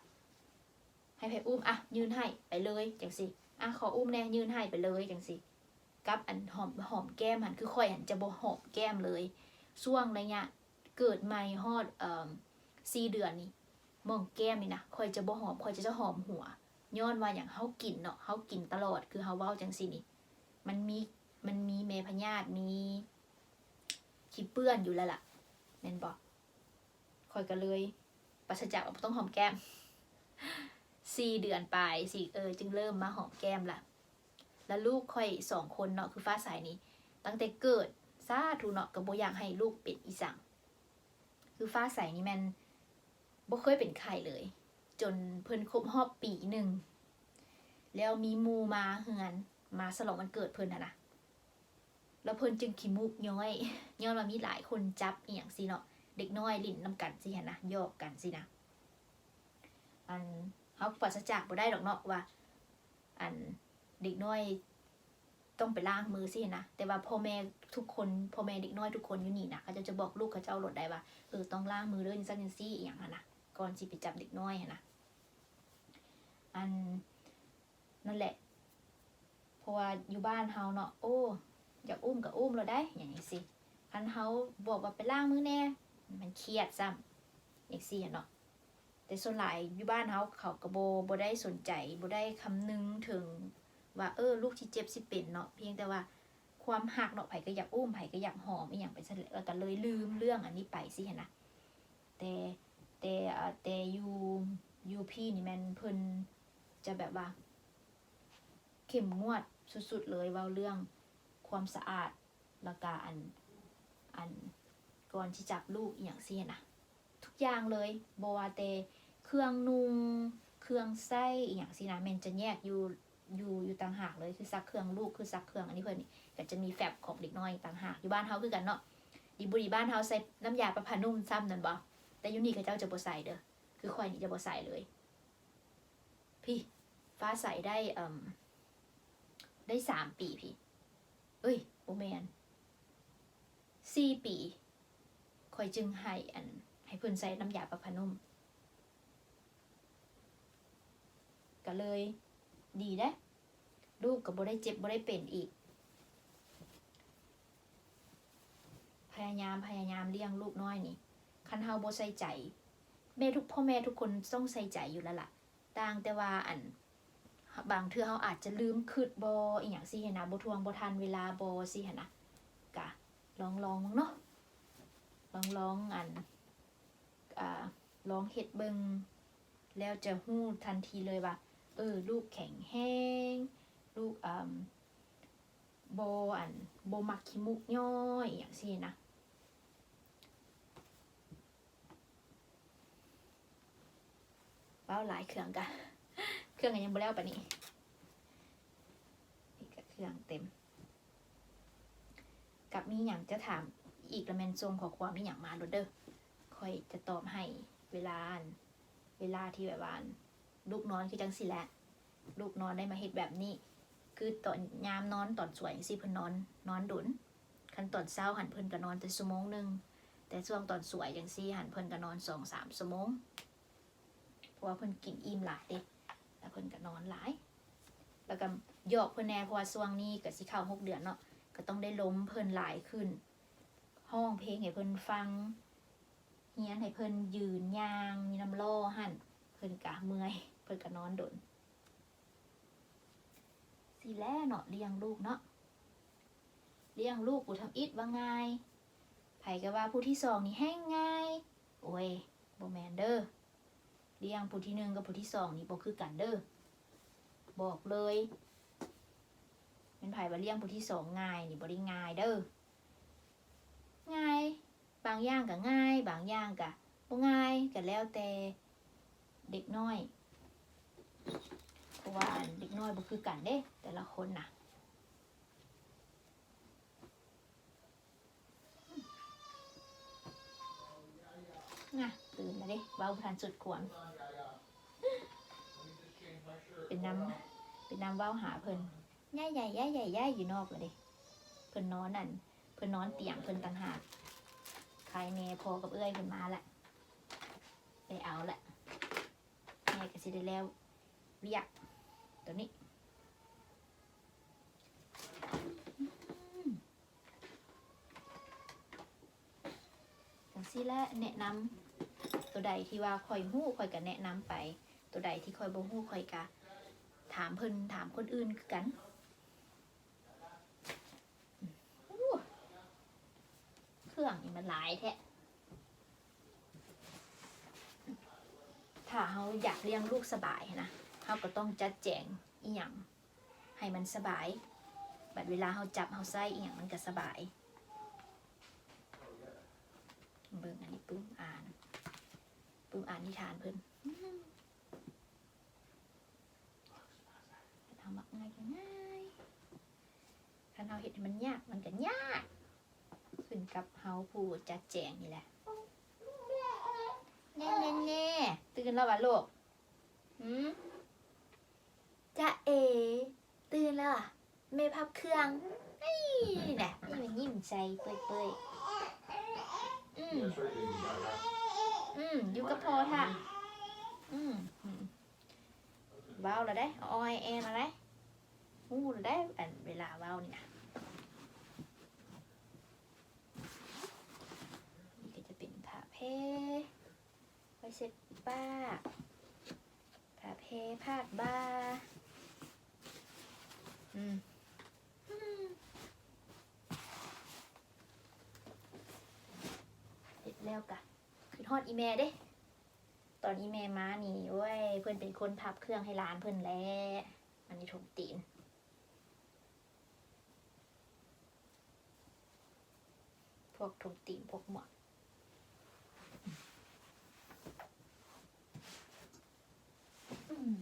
ໃຫ້ໃຜອຸ້ມ ອະ ຍື່ນໃຫ້ໄປເລີຍ ຈັ່ງຊີ້ ອະ ຂໍອຸ້ມແດ່ ຍື່ນໃຫ້ໄປເລີຍ ຈັ່ງຊີ້ ກັບອັນຫອມ ຫອມແກ້ມຫັ້ນ ຄືຂ້ອຍຫັ້ນຈະບໍ່ຫອມແກ້ມເລີຍ ຊ່ວງໄລຍະເກີດໃໝ່ຮອດ ເອີ່ມ ສີ່ເດືອນນີ້ ໝ່ອງແກ້ມນີ້ນະ ຂ້ອຍຈະບໍ່ຫອມ ຂ້ອຍຈະ ຈະຫອມຫົວ ຍ້ອນວ່າຫຍັງ ເຮົາກິນເນາະ ເຮົາກິນຕະຫຼອດ ຄືເຮົາເວົ້າຈັ່ງຊີ້ນີ້ ມັນມີ ມັນມີແມ່ພະຍາດ ມີຂີ້ເປື້ອນຢູ່ແລ້ວລະ ແມ່ນບໍ່? ຂ້ອຍກໍເລີຍປາສະຈາກວ່າບໍ່ຕ້ອງຫອມແກ້ມ ສີ່ເດືອນປາຍຊິ ເອີ ຈຶ່ງເລີ່ມມາຫອມແກ້ມລະ ລະລູກຂ້ອຍສອງຄົນເນາະ ຄືຟ້າໃສນີ້ ຕັ້ງແຕ່ເກີດ ສາທຸເນາະ ກໍບໍ່ຢາກໃຫ້ລູກເປັນອີ່ສັງ ຄືຟ້າໃສນີ້ແມ່ນບໍ່ເຄີຍເປັນໄຂ້ເລີຍ ຈົນເພິ່ນຄົບຮອບປີໜຶ່ງ ແລ້ວມີໝູ່ມາເຮືອນ ມາສະຫຼອງວັນເກີດເພິ່ນຫັ້ນນະ ແລ້ວເພິ່ນຈຶ່ງຂີ້ມູກຍ້ອຍ ຍ້ອນວ່າມີຫຼາຍຄົນຈັບອີ່ຫຍັງຊີ້ເນາະ ເດັກນ້ອຍຫຼິ້ນນຳກັນຊີ້ຫັ້ນນະ ຫຍອກກັນຊີ້ນະ ອັນ ເຮົາປາສະຈາກບໍ່ໄດ້ດອກເນາະວ່າ ອັນ ເດັກນ້ອຍຕ້ອງໄປລ້າງມືຊີ້ຫັ້ນນະ ແຕ່ວ່າພໍ່ແມ່ທຸກຄົນ ພໍ່ແມ່ເດັກນ້ອຍທຸກຄົນຢູ່ນີ້ນະ ເຂົາເຈົ້າຈະບອກລູກເຂົາເຈົ້າໂລດໄດ້ວ່າ ເອີ ຕ້ອງລ້າງມືເດີ ຈັ່ງຊັ້ນຈັ່ງຊີ້ ອີ່ຫຍັງຫັ້ນນະ ກ່ອນຊິໄປຈັບເດັກນ້ອຍຫັ້ນນະ ອັນ ນັ້ນແຫຼະ ເພາະວ່າຢູ່ບ້ານເຮົາເນາະ ໂອ້ ຢາກອຸ້ມກໍອຸ້ມໂລດໄດ໋ ຫຍັງຈັ່ງຊີ້ ຄັນເຮົາບອກວ່າໄປລ້າງມືແດ່ ມັນຄຽດຊ້ຳ ຈັ່ງຊີ້ຫັ້ນເນາະ ແຕ່ສ່ວນຫຼາຍຢູ່ບ້ານເຮົາ ເຂົາກໍບໍ່ ບໍ່ໄດ້ສົນໃຈ ບໍ່ໄດ້ຄຳນຶງເຖິງວ່າ ເອີ ລູກຊິເຈັບຊິເປັນເນາະ ພຽງແຕ່ວ່າຄວາມຮັກເນາະ ໃຜກໍຢາກອຸ້ມ ໃຜກໍຢາກຫອມ ອີ່ຫຍັງໄປຊັ້ນແຫຼະ ແລ້ວກໍເລີຍລືມເລື່ອງອັນນີ້ໄປຊີ້ຫັ້ນນະ ແຕ່ ແຕ່ ເອີ່ ແຕ່ຢູ່ ຢູ່ພີ້ນີ້ແມ່ນເພິ່ນຈະແບບວ່າເຂັ້ມງວດສຸດໆເລີຍ ເວົ້າເລື່ອງຄວາມສະອາດ ແລ້ວກະອັນ ອັນ ກ່ອນຊິຈັບລູກອີ່ຫຍັງຊີ້ນະ ທຸກຢ່າງເລີຍ ບໍ່ວ່າແຕ່ເຄື່ອງນຸ່ງ ເຄື່ອງໃຊ້ອີ່ຫຍັງຊີ້ນະ ແມ່ນຈະແຍກຢູ່ ຢູ່ ຢູ່ຕ່າງຫາກເລີຍ ຄືຊັກເຄື່ອງລູກ ຄືຊັກເຄື່ອງອັນນີ້ເພິ່ນນີ້ ກໍຈະມີແຟັບຂອງເດັກນ້ອຍຕ່າງຫາກ ຢູ່ບ້ານເຮົາຄືກັນເນາະ ດີບໍ່ດີບ້ານເຮົາໃສ່ນ້ຳຢາປະຜ້ານຸ່ມຊ້ຳນັ້ນບໍ່ ແຕ່ຢູ່ນີ້ເຂົາເຈົ້າຈະບໍ່ໃສ່ເດີ ຄືຂ້ອຍນີ້ຈະບໍ່ໃສ່ເລີຍ. ພີ້ ຟ້າໃສໄດ້ ເອີ່ມ ໄດ້ສາມປີພີ້ ເອີຍ ບໍ່ແມ່ນ ສີ່ປີ ຂ້ອຍຈຶ່ງໃຫ້ ອັນ ໃຫ້ເພິ່ນໃສ່ນ້ຳຢາປະຜ້ານຸ່ມ ກໍເລີຍດີເດ້ ລູກກໍບໍ່ໄດ້ເຈັບບໍ່ໄດ້ເປັນອີກ. ພະຍາຍາມ ພະຍາຍາມລ້ຽງລູກນ້ອຍນີ້ ຄັນເຮົາບໍ່ໃສ່ໃຈ ແມ່ທຸກ ພໍ່ແມ່ທຸກຄົນຕ້ອງໃສ່ໃຈຢູ່ແລ້ວລະ ຕ່າງແຕ່ວ່າ ອັນ ບາງເທື່ອເຮົາອາດຈະລືມຄຶດບໍ່ ອີ່ຫຍັງຊີ້ຫັ້ນນະ ບໍ່ທ່ວງບໍ່ທັນເວລາບໍ່ ຊີ້ຫັ້ນນະ ກະລອງໆເບິ່ງເນາະ ລອງໆ ອັນ ອາ ລອງເຮັດເບິ່ງ ແລ້ວຈະຮູ້ທັນທີເລີຍວ່າ ເອີ ລູກແຂງແຮງ ລູກ ເອີ່ມ ບໍ່ ອັນ ບໍ່ມັກຂີ້ມູກຍ້ອຍ ອີ່ຫຍັງຊີ້ນະ. ເວົ້າຫຼາຍ ເຄື່ອງກະ ເຄື່ອງກະຍັງບໍ່ແລ້ວປານນີ້ ນີ້ກະເຄື່ອງເຕັມ. ກັບມີຫຍັງຈະຖາມອີກລະແມ່ນສົ່ງຂໍ້ຄວາມອີ່ຫຍັງມາໂລດເດີ ຂ້ອຍຈະຕອບໃຫ້. ເວລາ ເວລາທີ່ແບບວ່າ ລູກນອນຄືຈັ່ງຊີ້ແຫຼະ ລູກນອນໄດ້ມາເຮັດແບບນີ້ ຄືຕອນຍາມນອນຕອນສວຍຈັ່ງຊີ້ ເພິ່ນນອນ ນອນດົນ. ຄັນຕອນເຊົ້າຫັ້ນເພິ່ນກະນອນແຕ່ຊົ່ວໂມງໜຶ່ງ ແຕ່ຊ່ວງຕອນສວຍຈັ່ງຊີ້ຫັ້ນເພິ່ນກະນອນສອງສາມຊົ່ວໂມງ ເພາະວ່າເພິ່ນກິນອີ່ມຫຼາຍເດ້ ແລ້ວເພິ່ນກະນອນຫຼາຍ. ແລ້ວກະຢອກເພິ່ນແດ່ ເພາະວ່າຊ່ວງນີ້ກະຊິເຂົ້າຫົກເດືອນເນາະ ກະຕ້ອງໄດ້ລົມເພິ່ນຫຼາຍຂຶ້ນ ຮ້ອງເພງໃຫ້ເພິ່ນຟັງ ຮຽນໃຫ້ເພິ່ນຢືນຍ່າງຢູ່ນຳລໍ້ຫັ້ນ ເພິ່ນກະເມື່ອຍ ເພິ່ນກະນອນດົນ. ຊີ້ແຫຼະເນາະ ລ້ຽງລູກເນາະ ລ້ຽງລູກຜູ້ທຳອິດວ່າງ່າຍ ໃຜກະວ່າຜູ້ທີສອງນີ້ແຮ່ງງ່າຍ. ໂອ້ຍ ບໍ່ແມ່ນເດີ ລ້ຽງຜູ້ທີໜຶ່ງກັບຜູ້ທີສອງນີ້ບໍ່ຄືກັນເດີ ບອກເລີຍ. ແມ່ນໃຜວ່າລ້ຽງຜູ້ທີສອງງ່າຍນີ້ ບໍ່ໄດ້ງ່າຍເດີ ງ່າຍ ບາງຢ່າງກະງ່າຍ ບາງຢ່າງກະບໍ່ງ່າຍ ກະແລ້ວແຕ່ເດັກນ້ອຍ ເພາະວ່າເດັກນ້ອຍບໍ່ຄືກັນເດ້ ແຕ່ລະຄົນນະ. ນະ ຕື່ນແລ້ວເດ້ ເວົ້າບໍ່ທັນສຸດຄວາມ ເປັນນຳ ເປັນນຳເວົ້າຫາເພິ່ນ ຍ້າຍໆໆໆ ຢູ່ນອກແລ້ວເດ້. ເພິ່ນນອນ ອັນ ເພິ່ນນອນຕຽງເພິ່ນຕ່າງຫາກ. ໄຄແນ່ ພໍ່ກັບເອື້ອຍເພິ່ນມາລະ ໄປເອົາລະ ແມ່ກະຊິໄດ້ແລ້ວວຽກໂຕນີ້. ອືມ ຈັ່ງຊີ້ແຫຼະ ແນະນຳ ໂຕໃດທີ່ວ່າຂ້ອຍຮູ້ ຂ້ອຍກະແນະນຳໄປ ໂຕໃດທີ່ຂ້ອຍບໍ່ຮູ້ ຂ້ອຍກະຖາມເພິ່ນ ຖາມຄົນອື່ນຄືກັນ. ໂອ້ ເຄື່ອງນີ້ມັນຫຼາຍແທ້. ຖ້າເຮົາຢາກລ້ຽງລູກສະບາຍຫັ້ນນະ ເຮົາກະຕ້ອງຈັດແຈງອີ່ຫຍັງໃຫ້ມັນສະບາຍ ບັດເວລາເຮົາຈັບເຮົາໃຊ້ອີ່ຫຍັງມັນກະສະບາຍ. ເບິ່ງອັນນີ້ ປຶ້ມອ່ານ ປຶ້ມອ່ານນິທານເພິ່ນ. ຄັນເຮົາມັກງ່າຍກະງ່າຍ ຄັນເຮົາເຮັດໃຫ້ມັນຍາກມັນກະຍາກ ຂຶ້ນກັບເຮົາຜູ້ຈັດແຈງນີ້ແຫຼະ. ແນ່ໆໆ ຕື່ນແລ້ວຫວາລູກ? ຫືມ? ຈ໊ະເອ ຕື່ນແລ້ວຫວາ? ແມ່ພັບເຄື່ອງ ນີ້ນະ ນີ້ມັນຍິ້ມໃສ່ເປີ້ຍໆ. ອືມ ອືມ ຢູ່ກັບພໍ່ຖ້າ. ອືມ ອືມ ເວົ້າລະໄດ໋ ອອຍແອນລະໄດ໋ ຮູ້ລະໄດ໋ ອັນເວລາເວົ້ານີ້ນະ. ນີ້ກະຈະເປັນຜ້າແພ ໄວ້ເຊັດປາກ ຜ້າແພ ຜ້າບ່າ. ອືມ ອືມ ເຮັດແລ້ວກະ ຄິດຮອດອີ່ແມ່ເດ້. ຕອນອີ່ແມ່ມານີ້ ໂອ້ຍ ເພິ່ນເປັນຄົນພັບເຄື່ອງໃຫ້ຫຼານເພິ່ນແຫຼະ. ອັນນີ້ຖົງຕີນ ພວກຖົງຕີນ ພວກໝວກ. ອືມ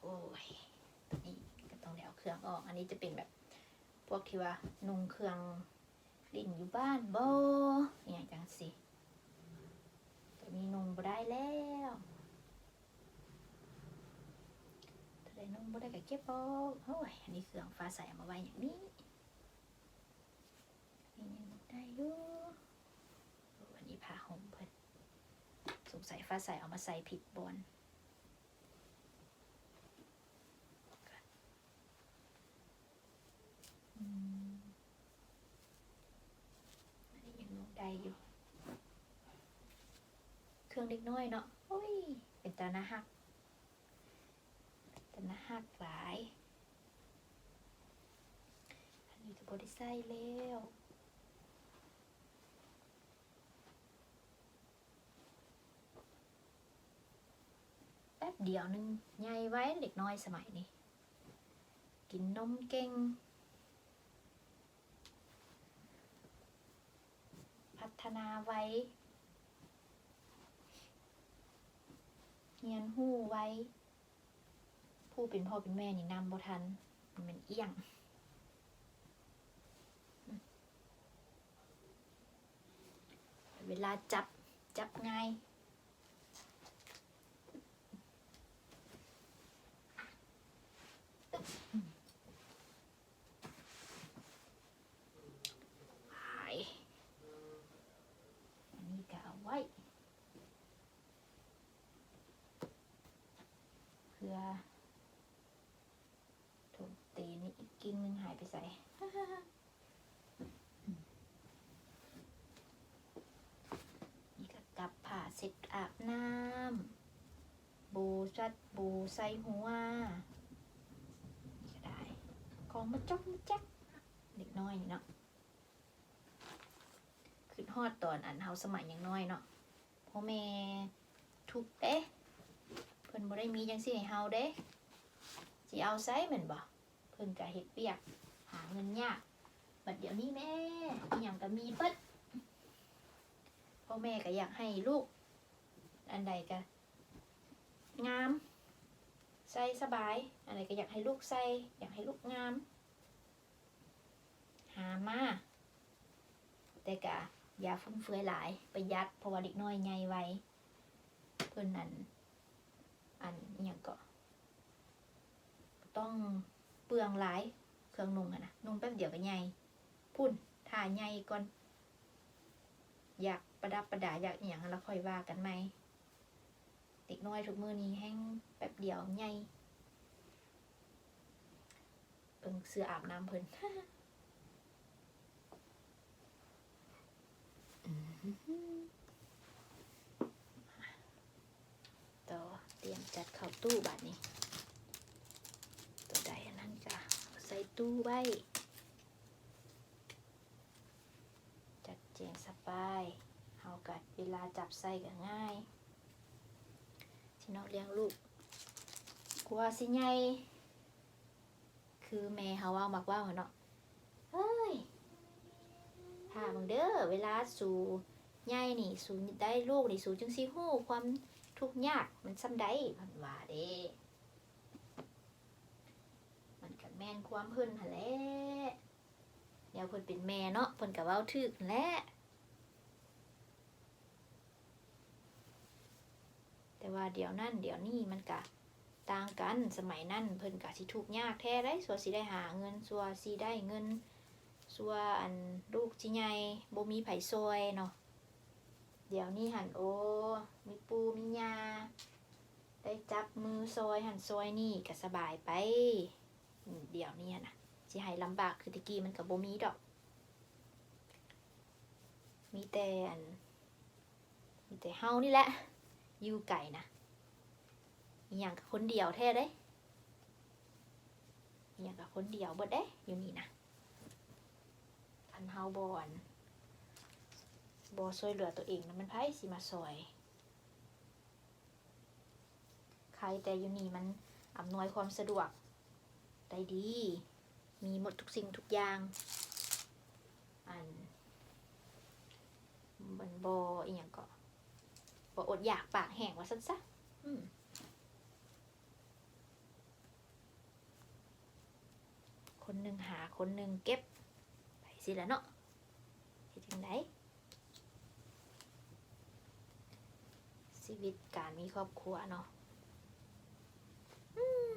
ໂອ້ຍ ນີ້ກະຕ້ອງໄດ້ເອົາເຄື່ອງອອກ. ອັນນີ້ຈະເປັນແບບ ພວກທີ່ວ່ານຸ່ງເຄື່ອງຫຼິ້ນຢູ່ບ້ານບໍ ອີ່ຫຍັງຈັ່ງຊີ້. ໂຕນີ້ນຸ່ງບໍ່ໄດ້ແລ້ວ ໂຕໃດນຸ່ງບໍ່ໄດ້ກະເກັບອອກ. ໂອ້ຍ ອັນນີ້ເຄື່ອງຟ້າໃສເອົາມາໄວ້ຫຍັງນີ້. ອັນນີ້ຍັງໄດ້ຢູ່. ໂອ້ ອັນນີ້ຜ້າຫົ່ມເພິ່ນ ສົງໄສຟ້າໃສເອົາມາໃສ່ຜິດບ່ອນ. ອືມ ອັນນີ້ຍັງນຸ່ງໄດ້ຢູ່. ເຄື່ອງເດັກນ້ອຍເນາະ ໂອ້ຍ ເປັນຕາໜ້າຮັກ. ແຕ່ໜ້າຮັກຫຼາຍ. ອັນນີ້ກະບໍ່ໄດ້ໃຊ້ແລ້ວ. ແປັບດຽວໜຶ່ງໃຫຍ່ໄວ ເດັກນ້ອຍສະໄໝນີ້. ກິນນົມເກັ່ງ ພັດທະນາໄວ ຮຽນຮູ້ໄວ. ຜູ້ເປັນພໍ່ເປັນແມ່ນີ້ນຳບໍ່ທັນ ມັນແມ່ນອຽງ. ເວລາຈັບ ຈັບງ່າຍ. ອັນນີ້ກໍເອົາໄວ້ ເພື່ອຖົງເຕນີ້ອີກກິ່ງໜຶ່ງຫາຍໄປໃສ? ນີ້ກໍກັບຜ້າເຊັດອາບນ້ຳ ໂບສັດໂບໃສ່ຫົວ ນີ້ກໍໄດ້ ຂອງມາຈອກມາຈັກ ເດັກນ້ອຍນີ້ເນາະ. ຄິດຮອດຕອນອັນເຮົາສະໄໝຍັງນ້ອຍເນາະ ພໍ່ແມ່ທຸກເດ້ ເພິ່ນບໍ່ໄດ້ມີຈັ່ງຊີ້ໃຫ້ເຮົາເດ້ ຊິເອົາໃສແມ່ນບໍ່? ເພິ່ນກະເຮັດວຽກຫາເງິນຍາກ ບັດດຽວນີ້ແມ້ ອີ່ຫຍັງກະມີເບິດ ພໍ່ແມ່ກະຢາກໃຫ້ລູກ ອັນໃດກະງາມ ໃສ່ສະບາຍ ອັນໃດກະຢາກໃຫ້ລູກໃສ່ ຢາກໃຫ້ລູກງາມ ຫາມາ ແຕ່ກະຢ່າຟຸມເຟືອຍຫຼາຍ ປະຢັດ ເພາະວ່າເດັກນ້ອຍໃຫຍ່ໄວ ເພິ່ນນັ້ນ ອັນ ອີ່ຫຍັງເກາະ ບໍ່ຕ້ອງເປືອງຫຼາຍ ເຄື່ອງນຸ່ງຫັ້ນນະ ນຸ່ງແປັບດຽວກໍໃຫຍ່ ພຸ້ນ ຖ້າໃຫຍ່ກ່ອນ ຢາກປະດັບປະດາ ຢາກອີ່ຫຍັງ ແລ້ວຄ່ອຍວ່າກັນໃໝ່. ເດັກນ້ອຍທຸກມື້ນີ້ແຮ່ງແປັບດຽວໃຫຍ່ ເບິ່ງເສື້ອອາບນ້ຳເພິ່ນ ຕໍ່ ຕຽມຈັດເຂົ້າຕູ້ບາດນີ້ ຕົວໃດອັນນັ້ນກະເອົາໃສ່ຕູ້ໄວ້. ຈັດແຈງສະບາຍ ເຮົາກະເວລາຈັບໃສ່ກະງ່າຍ ຊິເນາະ ລ້ຽງລູກ ກວ່າຊິໃຫຍ່ ຄືແມ່ເຮົາເວົ້າ ມັກເວົ້າຫັ້ນເນາະ ເອີຍ ຖ້າເບິ່ງເດີ ເວລາສູໃຫຍ່ນີ້ ສູໄດ້ລູກນີ້ ສູຈຶ່ງຊິຮູ້ຄວາມທຸກຍາກມັນສ່ຳໃດ ເພິ່ນວ່າເດ້ ມັນກະແມ່ນຄວາມເພິ່ນຫັ້ນແຫຼະ. ແນວເພິ່ນເປັນແມ່ເນາະ ເພິ່ນກະເວົ້າຖືກຫັ້ນແຫຼະ ແຕ່ວ່າດຽວນັ້ນດຽວນີ້ມັນກະຕ່າງກັນ ສະໄໝນັ້ນເພິ່ນກະຊິທຸກຍາກແທ້ໃດ໋ ຊົ່ວຊິໄດ້ຫາເງິນ ຊົ່ວຊິໄດ້ເງິນ ຊົ່ວອັນລູກຊິໃຫຍ່ ບໍ່ມີໃຜຊ່ອຍເນາະ ດຽວນີ້ຫັ້ນ ໂອ້ ມີປູ່ມີຍ່າ ໄດ້ຈັບມືຊ່ອຍຫັ້ນຊ່ອຍນີ້ກະສະບາຍໄປ. ດຽວນີ້ຫັ້ນນະ ຊິໃຫ້ລຳບາກຄືແຕ່ກີ້ມັນກະບໍ່ມີດອກ ມີແຕ່ອັນ ມີແຕ່ເຮົານີ້ແຫຼະ ຢູ່ໄກນະ ອີ່ຫຍັງກະຄົນດຽວແທ້ເດ້ ອີ່ຫຍັງກະຄົນດຽວເບິດເດ້ ຢູ່ນີ້ນະ ຄັນເຮົາບໍ່ອັນ ບໍ່ຊ່ວຍເຫຼືອຕົວເອງນະ ແມ່ນໃຜຊິມາຊ່ອຍ? ໄຄແຕ່ຢູ່ນີ້ມັນອຳນວຍຄວາມສະດວກໄດ້ດີ ມີໝົດທຸກສິ່ງທຸກຢ່າງ ອັນ ມັນບໍ່ ອີ່ຫຍັງເກາະ ບໍ່ອົດຢາກປາກແຫ້ງວ່າຊັ້ນຊະ ອືມ. ຄົນໜຶ່ງຫາ ຄົນໜຶ່ງເກັບ ໄປຊີ້ລະເນາະ ເຮັດຈັ່ງໃດ ຊີວິດການມີຄອບຄົວເນາະ ອືມ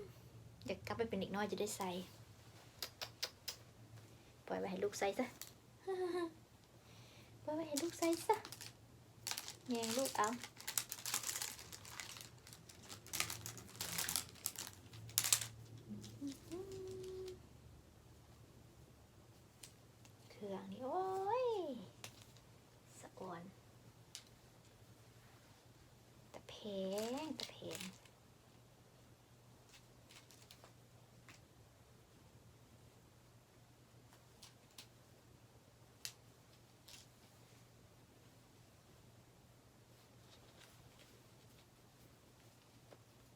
ຢາກກັບໄປເປັນເດັກນ້ອຍຈະໄດ້ໃສ່ ປ່ອຍໄວ້ໃຫ້ລູກໃສ່ຊະ. ປ່ອຍໄວ້ໃຫ້ລູກໃສ່ຊະ ແຍ່ງລູກເອົາ ເຄື່ອງນີ້ ໂອ້ຍ ສະອອນ ຕາແພງ ຕາແພງ.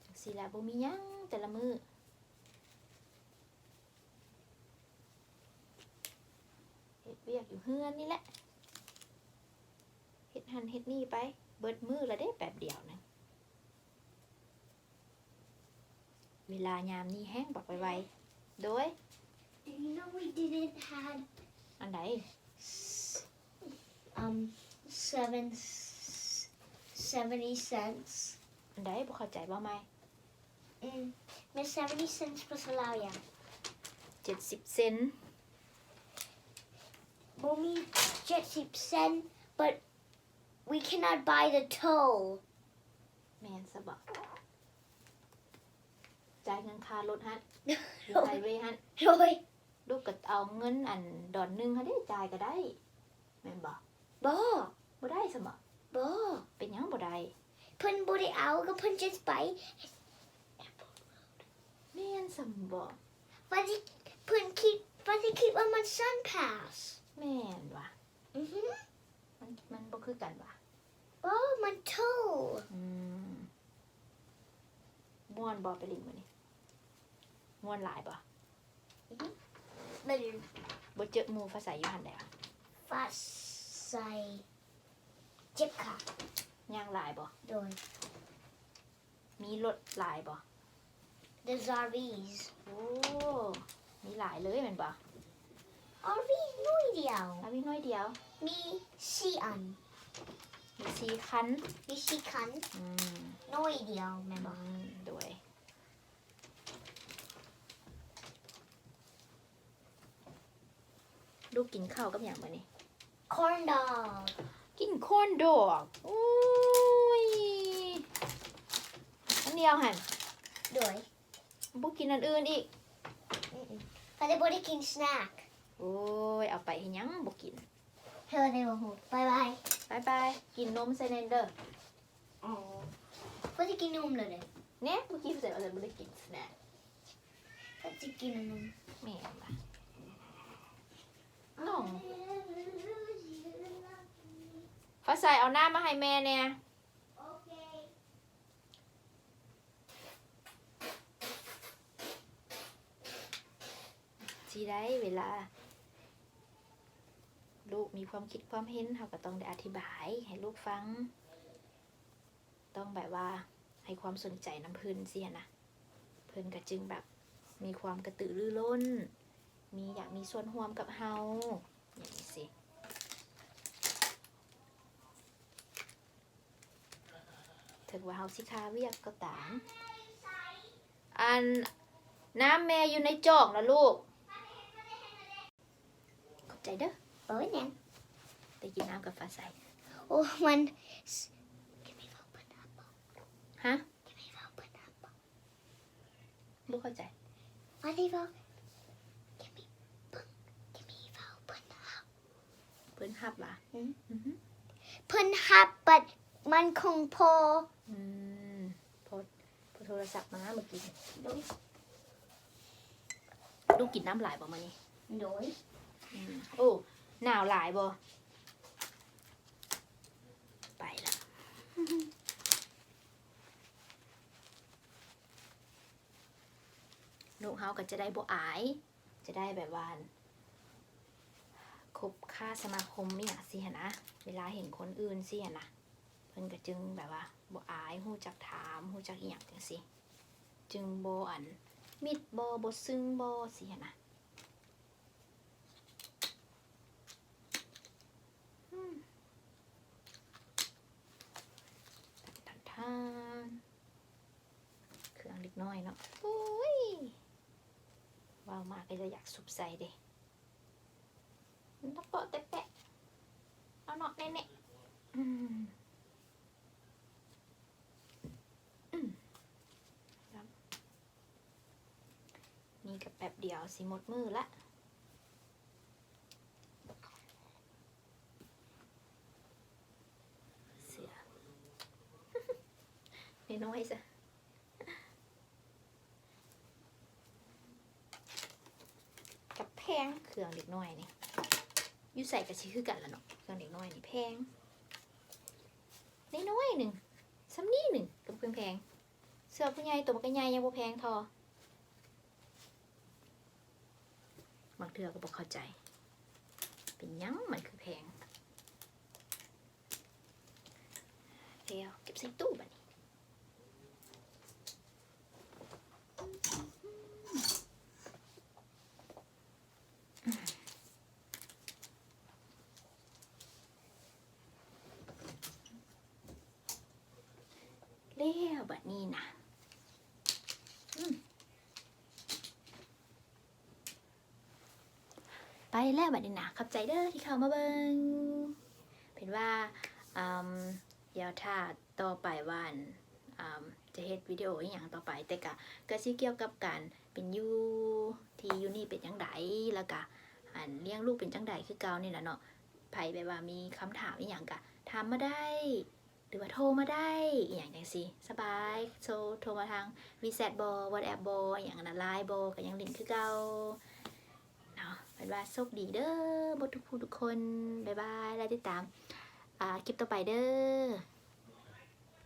ຈັ່ງຊີ້ລະ ບໍ່ມີຫຍັງແຕ່ລະມື້. ຢູ່ເຮືອນນີ້ແຫຼະ ເຮັດຫັ້ນເຮັດນີ້ໄປ ເບິດມື້ລະເດ້ ແປັບດຽວນະ. ເວລາຍາມນີ້ແຮ່ງບັກໄວໆ. ໂດຍ Do you know we didn't had ອັນໃດ? s- um seven seventy cents. ອັນໃດ? ບໍ່ເຂົ້າໃຈ ເວົ້າໃໝ່. ອືມ ແມ່ນ seventy cents ພາສາລາວຫຍັງ? ເຈັດສິບເຊັນ. ບໍ່ມີເຈັດສິບເຊັນ but we cannot buy the toll. ແມ່ນຊະບໍ? ຈ່າຍເງິນຄ່າລົດຫັ້ນ ຢູ່ໄຮເວຫັ້ນ. ໂດຍ ລູກກໍເອົາເງິນອັນດອນໜຶ່ງຫັ້ນເດ້ ຈ່າຍກໍໄດ້ ແມ່ນບໍ່? ບໍ່ ບໍ່ໄດ້ຊະບໍ? ບໍ່ ເປັນຫຍັງບໍ່ໄດ້? ເພິ່ນບໍ່ໄດ້ເອົາ ກໍເພິ່ນ just ໄປ ແມ່ນຊະບໍ? ວ່າຊິ ເພິ່ນຄິດ ວ່າຊິຄິດວ່າມັນ Sun Pass. ແມ່ນຫວາ? ອືຮຶ ມັນ ມັນບໍ່ຄືກັນຫວາ? ບໍ່ ມັນໂທ. ອືມ ມ່ວນບໍ່ໄປຫຼິ້ນມື້ນີ້? ມ່ວນຫຼາຍບໍ່? ອືຮຶ ບໍ່ເຈີໝູ່ຟ້າໃສຢູ່ຫັ້ນແລ້ວ. ຟ້າໃສເຈັບຂາ. ຍ່າງຫຼາຍບໍ່? ໂດຍ. ມີລົດຫຼາຍບໍ່? There's RVs. ໂອ້ ມີຫຼາຍເລີຍແມ່ນບໍ່? RV ໜ່ວຍດຽວ. RV ໜ່ວຍດຽວ. ມີສີ່ອັນ. ມີສີ່ຄັນ. ມີສີ່ຄັນ. ອືມ ໜ່ວຍດຽວແມ່ນບໍ່? ອືມ ໂດຍ. ລູກກິນເຂົ້າກັບຫຍັງມື້ນີ້? Corn dog. ກິນ corn dog. ໂອ້ຍ ອັນດຽວຫັ້ນ. ໂດຍ. ບໍ່ກິນອັນອື່ນອີກ? ອືມໆ ເຂົາຈະບໍ່ໄດ້ກິນສະແນັກ. ໂອ້ຍ ເອົາໄປເຮັດຫຍັງບໍ່ກິນ? ເຮົາໄດ້ບໍ່ຮູ້. ບາຍບາຍ. ບາຍບາຍ. ກິນນົມໃສ່ແນ່ເດີ. ອໍ ເພິ່ນຈະກິນນົມເລີຍເດ້. ແນ່ ເມື່ອກີ້ເພິ່ນວ່າເພິ່ນບໍ່ໄດ້ກິນສະແນັກ. ເພິ່ນຈະກິນນົມ. ແມ່ນລະ. ນ້ອງ ຟ້າໃສ ເອົານ້ຳມາໃຫ້ແມ່ແນ່. ຊິໄດ້ເວລາລູກມີຄວາມຄິດຄວາມເຫັນ ເຮົາກໍຕ້ອງໄດ້ອະທິບາຍໃຫ້ລູກຟັງ, ຕ້ອງແບບວ່າໃຫ້ຄວາມສົນໃຈນຳເພິ່ນຊີ້ຫັ້ນນະ, ເພິ່ນກໍຈຶ່ງແບບມີຄວາມກະຕືລືລົ້ນ, ມີ ຢາກມີສ່ວນຮ່ວມກັບເຮົາ ຫຍັງຊີ້. ເຖິງວ່າເຮົາຊິຄາວຽກກໍຕາມ. ອັນ ນ້ຳແມ່ຢູ່ໃນຈອກນະລູກ. ຂອບໃຈເດີ. ບໍ່ເປັນຫຍັງ. ໄດ້ກິນນ້ຳກັບຟ້າໃສ. ໂອ້ ມັນ Can we go open up? ຮະ? Can we go open up? ບໍ່ເຂົ້າໃຈ. ວ່າໄດ້ເວົ້າ Can we ເບິ່ງ Can we go open up? ເພິ່ນຮັບຫວາ? ອືມ ອືຮຶ ເພິ່ນຮັບ but ມັນຄົງພໍ. ອືມ ພໍ ພໍໂທລະສັບມາເມື່ອກີ້ນີ້. ໂດຍ. ລູກກິນນ້ຳຫຼາຍບໍ່ມື້ນີ້? ໂດຍ. ອືມ ໂອ້ ໜາວຫຼາຍບໍ່? ໄປລະ. ລູກເຮົາກໍຈະໄດ້ບໍ່ອາຍ. ຈະໄດ້ແບບວ່າຄົບຄ້າສະມາຄົມອີ່ຫຍັງຊີ້ຫັ້ນນະ, ເວລາເຫັນຄົນອື່ນຊີ້ຫັ້ນນະ ເພິ່ນກໍຈຶ່ງແບບວ່າບໍ່ອາຍ, ຮູ້ຈັກຖາມ, ຮູ້ຈັກອີ່ຫຍັງຈັ່ງຊີ້, ຈຶ່ງບໍ່ ອັນ ມິດບໍ່, ບໍ່ຊຶ້ງບໍ່ຊີ້ຫັ້ນນະ. ອືມ ທັນໆ ເຄື່ອງເດັກນ້ອຍເນາະ. ໂອ້ຍ ເວົ້າມາກໍຈະຢາກຊຸບໃສ່ເດ້. ມັນຕ້ອງເປາະແຕະແປະ ເອົາເນາະແນ່ໆ. ອືມ ອືມ ນີ້ກໍແປັບດຽວຊິໝົດມື້ລະ. ເສືອ ນ້ອຍໆ ຊະ ກັບແພງ. ເຄື່ອງເດັກນ້ອຍນີ້ ຢູ່ໃສກໍຊິຄືກັນລະເນາະ. ເຄື່ອງເດັກນ້ອຍນີ້ແພງ ນ້ອຍໆ ໜຶ່ງ ສ່ຳນີ້ໜຶ່ງກໍບໍ່ແພງ. ເສື້ອຜູ້ໃຫຍ່ໂຕມັນກໍໃຫຍ່ ຍັງບໍ່ແພງທໍ່. ບາງເທື່ອກໍບໍ່ເຂົ້າໃຈ. ເປັນຫຍັງມັນຄືແພງ? ແລ້ວເກັບໃສ່ຕູ້ບາດນີ້. ແລ້ວບາດນີ້ນະ ອືມ ໄປແລ້ວບາດນີ້ນະ. ຂອບໃຈເດີທີ່ເຂົ້າມາເບິ່ງ. ເປັນວ່າ ອາ ດຽວຖ້າຕໍ່ໄປວ່າ ອາ ຈະເຮັດວິດີໂອອີ່ຫຍັງຕໍ່ໄປ, ແຕ່ກະ ກະຊິກ່ຽວກັບການເປັນຢູ່ ທີ່ຢູ່ນີ້ເປັນຈັ່ງໃດ ແລ້ວກະ ອັນ ລ້ຽງລູກເປັນຈັ່ງໃດຄືເກົ່ານີ້ແຫຼະເນາະ. ໃຜແບບວ່າມີຄຳຖາມອີ່ຫຍັງກະຖາມມາໄດ້ ຫຼືວ່າໂທມາໄດ້ ອີ່ຫຍັງຈັ່ງຊີ້ ສະບາຍ. ໂທ ໂທມາທາງ WeChat ບໍ WhatsApp ບໍ ອີ່ຫຍັງຫັ້ນນະ LINE ບໍ ກະຍັງຫຼິ້ນຄືເກົ່າເນາະ. ເປັນວ່າໂຊກດີເດີ ໝົດທຸກຜູ້ທຸກຄົນ. ບາຍບາຍ ແລ້ວຕິດຕາມ ອາ ຄລິບຕໍ່ໄປເດີ.